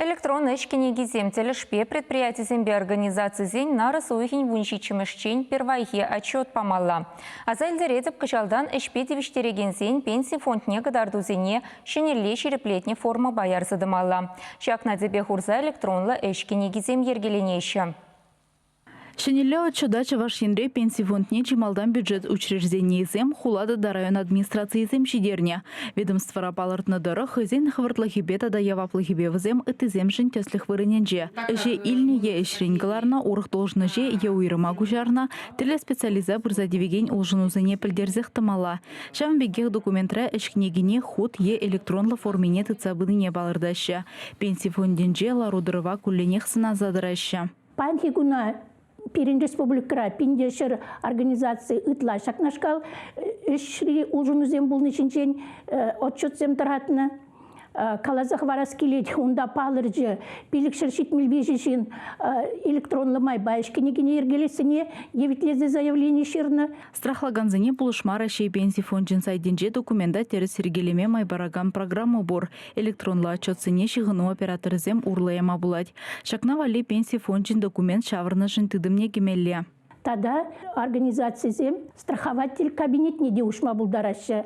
Электрон ӗҫ кӗнекисем тӗлӗшпе предприятисемпе организацисен нарӑс уйӑхӗн вунҫиччӗмӗшчен пирвайхи отчет памалла. Аса илтеретӗп, кӑҫалтан ӗҫпе тивӗҫтерекенсен пенси фондне кӑтартусене ҫӗнӗлле ҫирӗплетнӗ формӑпа ярса тӑмалла. Ҫакна тӗпе хурса электронлӑ ӗҫ кӗнекисем йӗркеленеҫҫӗ. Ҫӗнӗлле отчета Чӑваш Енре Пенси фондне чи малтан бюджет учрежденийӗсем, хула тата район администрацийӗсем ҫитернӗ. Ведомствӑра палӑртнӑ тӑрӑх, хӑйсен хӑвӑртлӑхӗпе тата яваплӑхӗпе вӗсем ыттисемшӗн тӗслӗх вырӑнӗнче. Ӗҫе илнӗ е ӗҫрен кӑларнӑ, урӑх должноҫе е уйрӑма куҫарнӑ, тӗрлӗ специалиста пырса тивекен улшӑнусене пӗлтерсех тӑмалла. Ҫавӑн пекех документра ӗҫ кӗнекине хут е электронлӑ формине тытса пынине палӑртаҫҫӗ. Пенси фондӗнче лару-тӑрӑва кулленех сӑнаса тӑраҫҫӗ. Паянхи куна пирӗн республикӑра 1100 организаци ытла ҫакнашкал ӗҫри улшӑнусем пулни ҫинчен отчетсем тӑратнӑ. Каласа хӑварас килет, унта палӑрчӗ, 573 ҫын электронлӑ майпа ӗҫ кӗнекине йӗркелессине евитлесе заявлени ҫырнӑ. Страхлакансене пулӑшма Раҫҫей Пенси фончӗн сайтӗнче документа тӗрӗс йӗркелеме май паракан программа пур. Электронлӑ отчетсене ҫыхӑну операторӗсем урлӑ яма пулать. Ҫакна валли Пенси фончӗн документ ҫаврӑнӑшӗн тытӑмне кӗмелле. Тата организацисем страхователь кабинетне те уҫма пултараҫҫӗ.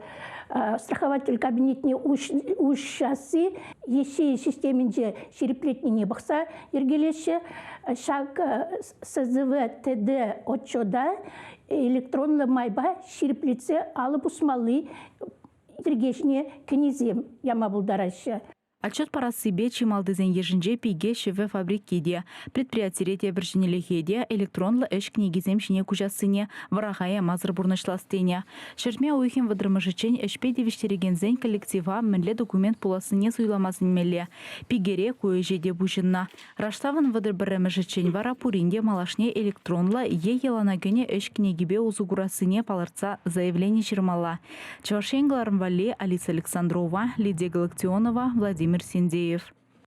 Страхователь кабинетне уҫасси ЕСИ системинче ҫирӗплетнине пӑхса йӗркелеҫҫӗ. Ҫак СЗВ ТД отчета электронлӑ майпа ҫирӗплетсе алӑ пусмалли йӗрке ҫине кӗнисем яма пултараҫҫӗ. Отчет парассипе чи малтисен йышӗнче пике ҫӗвӗ фабрики те. Предприятире тепӗр ҫӗнӗлӗхе те электронлӑ ӗҫ кӗнекисем ҫине куҫассине вӑраха ямасӑр пурнӑҫлас тенӗ. Ҫӗртме уйӑхӗн вӑтӑрмӗшӗччен ӗҫпе тивӗҫтерекенсен коллектива мӗнле документ пулассине суйлама сӗнмелле. Пикере ку ӗҫе те пуҫӑннӑ. Раштавӑн 31-мӗшӗччен вара пурин те малашне электронлӑ е йӑлана кӗнӗ ӗҫ кӗнекипе усӑ курассине палӑртса заявлени ҫырмалла. Чӑваш Ен кӑларӑм валли Алиса Александрова, Лидия Галактионова, Владимир Синдеев.